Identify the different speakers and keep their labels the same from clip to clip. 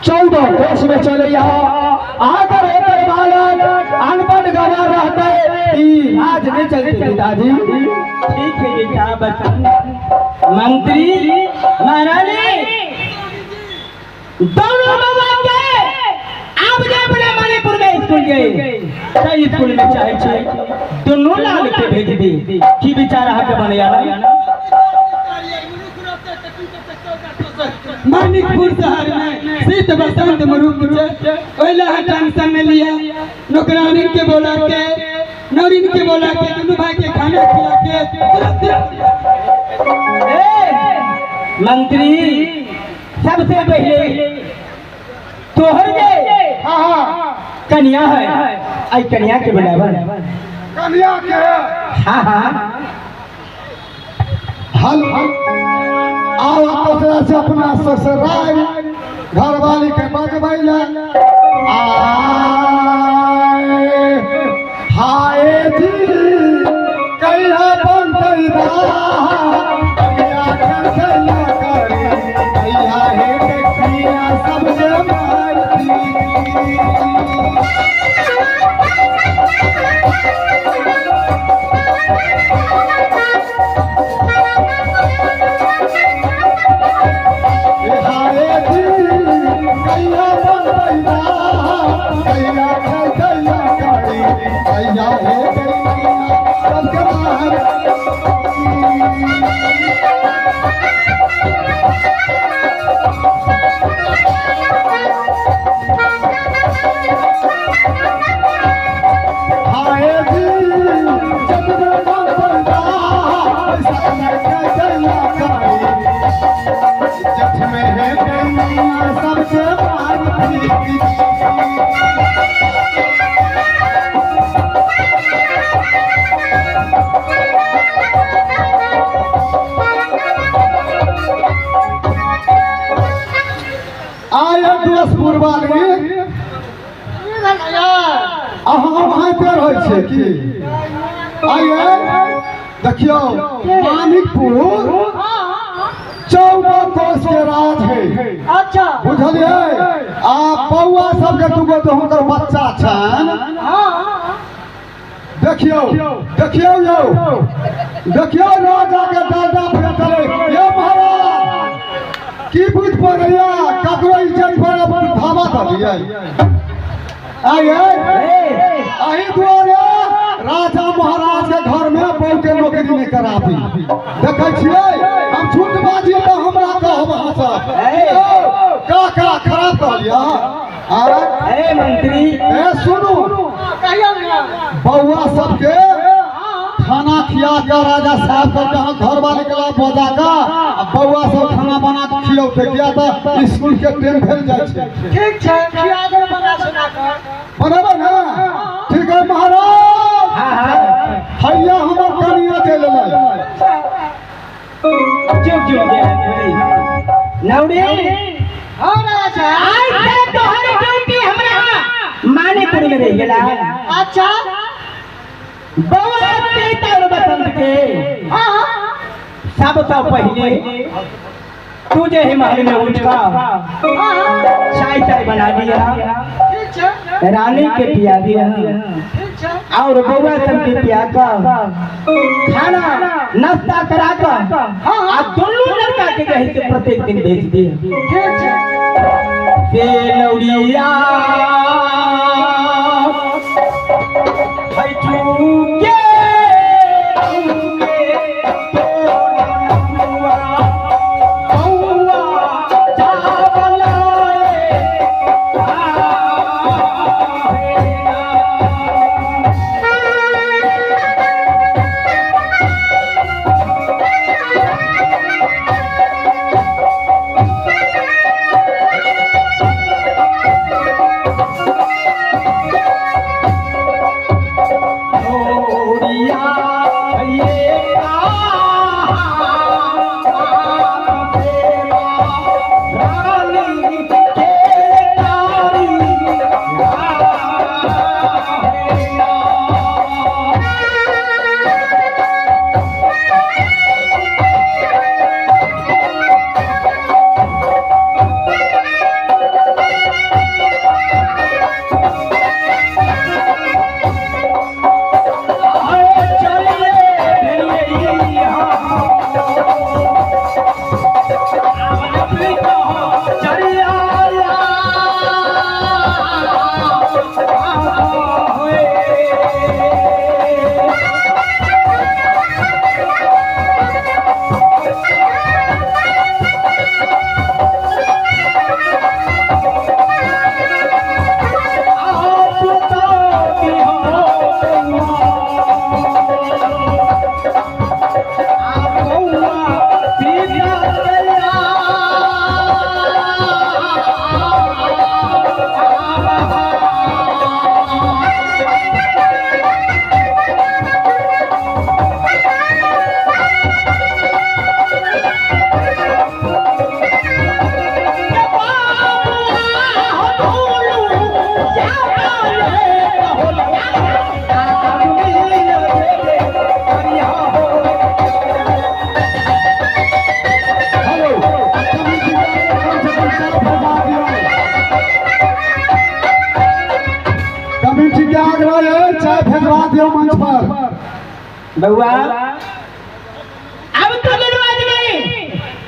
Speaker 1: 14 कोस में चलैया। अगर एकर बालक अनपढ़ गवार रहते ई राज नहीं चलते पिताजी।
Speaker 2: ठीक है बेटा बच्चा। मंत्री महारानी दोनों बाबा के आप जे अपने मणिपुर में स्कूल गए तो स्कूल में चाहे छे दोनों लाल के भेज दी। की विचार अहाँ के बनैया ना?
Speaker 3: मानिकपुर शहर में शीत बसंत मरुक छै, ओहि अहाँ टेंशन नहीं लिया। नौकरानी के बोला के नौरिन के बोला के दोनों भाई के खाना खिला के तुरंत।
Speaker 2: ए, मंत्री सबसे पहले तोहर जे
Speaker 4: हाँ हाँ
Speaker 2: कन्या है, आई कन्या के बुलावा।
Speaker 4: कन्या के?
Speaker 2: हाँ हाँ।
Speaker 4: हल आओ दूसरा से अपना ससुराल घरवाली के बजबै ले। आए हाय जी कहिया बनतै कहिया खेलैया करी कहिया हे देखिया सबके मारती। हाय जी कहिया बनतै कहिया खेलैया करी कहिया हे देखिया सबके मारती। हाय जी जब मैं बनता जठ में है कन्या सबके मारती। आय दिवसपुर वाली अहाँ वहाँ रहै छियै की? आइए देखियौ मानिकपुर 14 कोस के राज है।
Speaker 5: अच्छा।
Speaker 4: बुझलियै? आ बौआ सबके दूगो तो हुनकर बच्चा छनि। देखियौ देखियौ यौ देखियौ राजा के डंडा फेंकलै। ये महाराज की बुझि पड़ैया ककरो इज्जत पर धावा दऽ दियै? आइए अही दुआरे राजा महाराज के घर में बहू के नौकरी नहीं कराबी। देखै छियै हम झूठ बाजी तऽ हमरा कहब अहाँ सब का का खराब कहलियै?
Speaker 2: ए मंत्री
Speaker 4: ए सुनू बउआ सबके खाना खिया के राजा साहब के जहाँ घर वाले के लाभ बजा के बउआ सब खाना बना के खियौते, किया तऽ स्कूल के टाइम भेल जाइ छै।
Speaker 5: ठीक छै, खिया देबै बना सुना कऽ।
Speaker 4: बनेबै ने? ठीक है महाराज।
Speaker 2: हाँ हाँ।
Speaker 4: हैया हमर कनिया चलि एलै।
Speaker 2: चुप चुप नौड़ी।
Speaker 5: हाँ राजा साहब।
Speaker 2: आज तक तोहर ड्यूटी हमरा मानेपुर में रह गेला।
Speaker 5: अच्छा।
Speaker 2: बउआ चैत और बसंत के
Speaker 5: हाँ हाँ।
Speaker 2: सबसे पहले तू जे ही महल में उठ का चाय ताय बना दिया,
Speaker 5: ठीक छै,
Speaker 2: रानी के पिया दिया
Speaker 5: ठीक छै,
Speaker 2: और बउआ सब के पिया का खाना नाश्ता करा का आ दोनों लड़का के कहे से प्रत्येक दिन भेज दिया।
Speaker 5: ठीक छै।
Speaker 2: से लौड़िया है चूके चूके तोरा बउआ चावल बउआ अब तो दुनू आदमी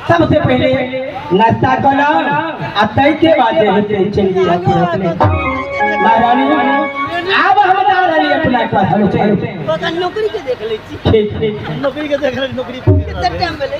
Speaker 2: सबसे पहले नाश्ता कर आ तई के बाद जे हेतै चलि जइहे। महारानी आब हम जा रहली अपना घर।
Speaker 6: नौकरी के देख लै छी।
Speaker 2: ठीक ठीक
Speaker 6: नौकरी के देख लै, नौकरी कितना टाइम भेलै?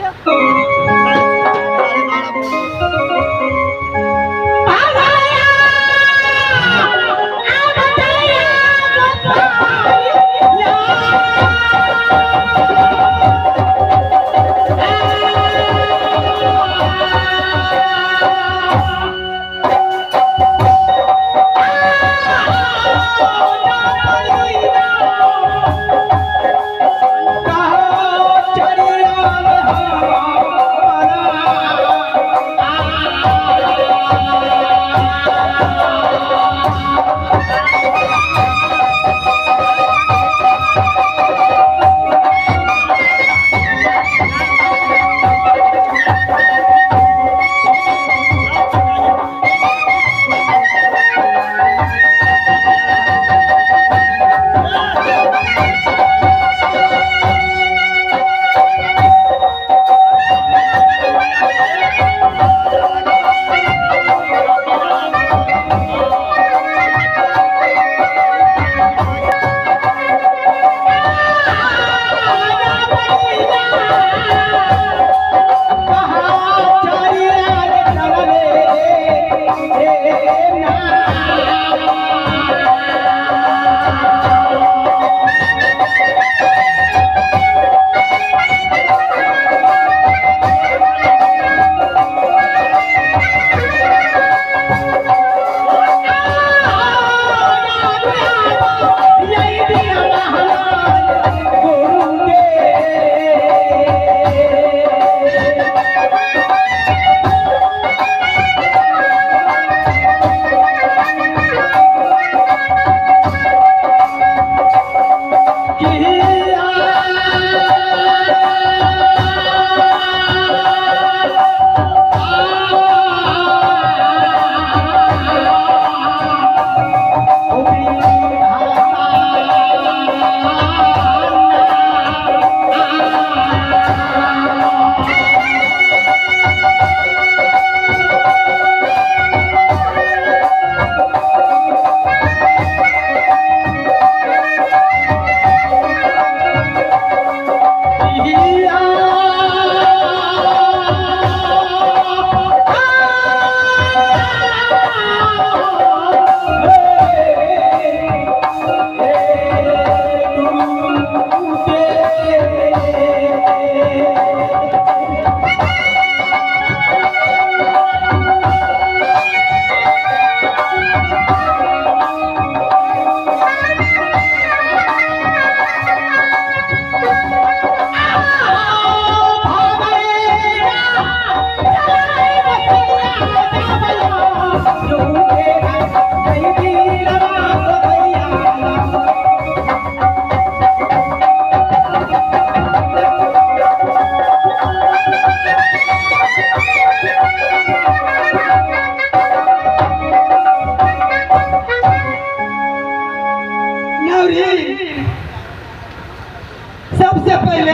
Speaker 3: सबसे पहले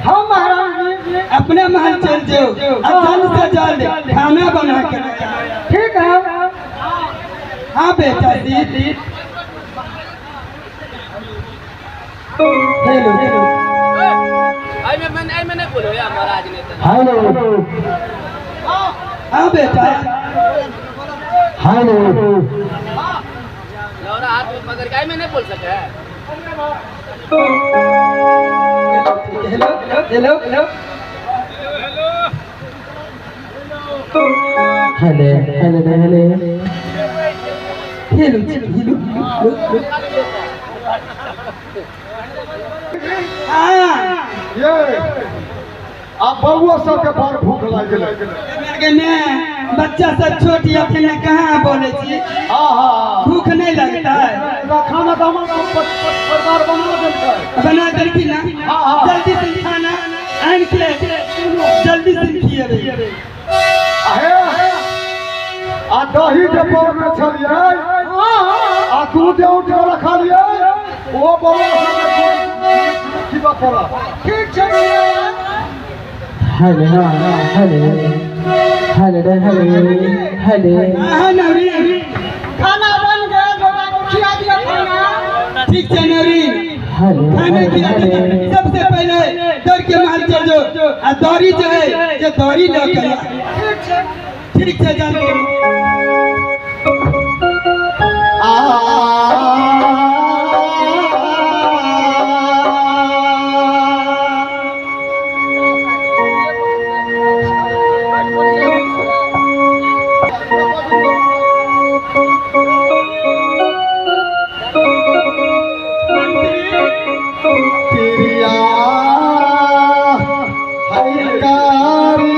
Speaker 5: हम महारानी
Speaker 3: अपने महल चल जाओ, जल्द से जल्द खाना बना के।
Speaker 5: ठीक है।
Speaker 3: हाँ बेटा सीत। हेलो
Speaker 1: हेलो
Speaker 3: हाँ बेटा।
Speaker 1: Hello
Speaker 3: hello hello
Speaker 1: hello hello hello
Speaker 3: hello hello. हाँ
Speaker 4: ये आ बउआ सबके बड़ भूख लागि गेलै।
Speaker 3: बच्चा सब छोट अखन कहाँ बोले छी,
Speaker 4: हाँ हाँ
Speaker 3: भूख नहीं लगता है।
Speaker 4: खाना दामा परिवार बना देलकै।
Speaker 3: बना देलखिन ना,
Speaker 4: हाँ।
Speaker 3: जल्दी से खाना आनि के जल्दी से खिएबै।
Speaker 4: हे आ दही जे पौरने छलियै आ दूध जे औंट के रखलियै ओ बउआ सबके जीवा पड़त।
Speaker 5: ठीक छै।
Speaker 1: Hello hello hello hello hello.
Speaker 3: हाँ नौरी,
Speaker 5: खाना बन गेल, बौआ के खिया दिअ खाना।
Speaker 3: ठीक छै नौरी,
Speaker 1: हेलो
Speaker 3: खाना खिला दे। सबसे पहले दौड़ के महल चल जो आ दौरी जो है जे दौरी लऽ के आ।
Speaker 5: ठीक छै।
Speaker 3: ठीक छै, जान।
Speaker 4: आ तिरिया हरिकारी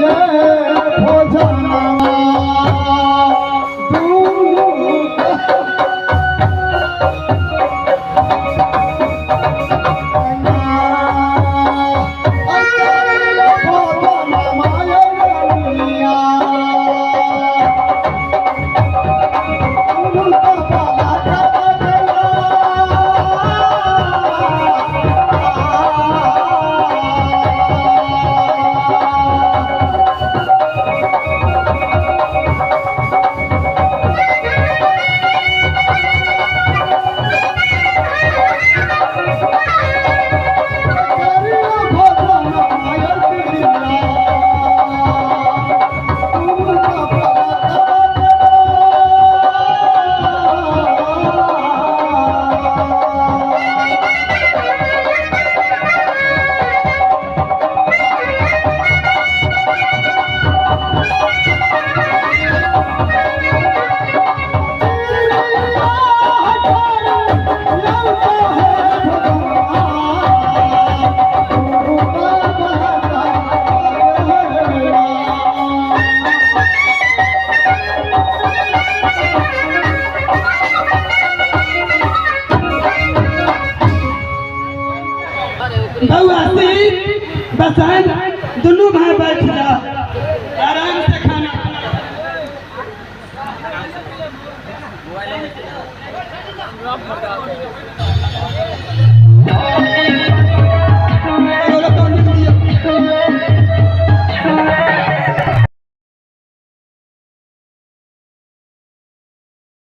Speaker 4: ये भोजनमा दुनू
Speaker 3: बउआ सीत बसंत दुनू भाई बैठ जा, आराम से खाना खाओ।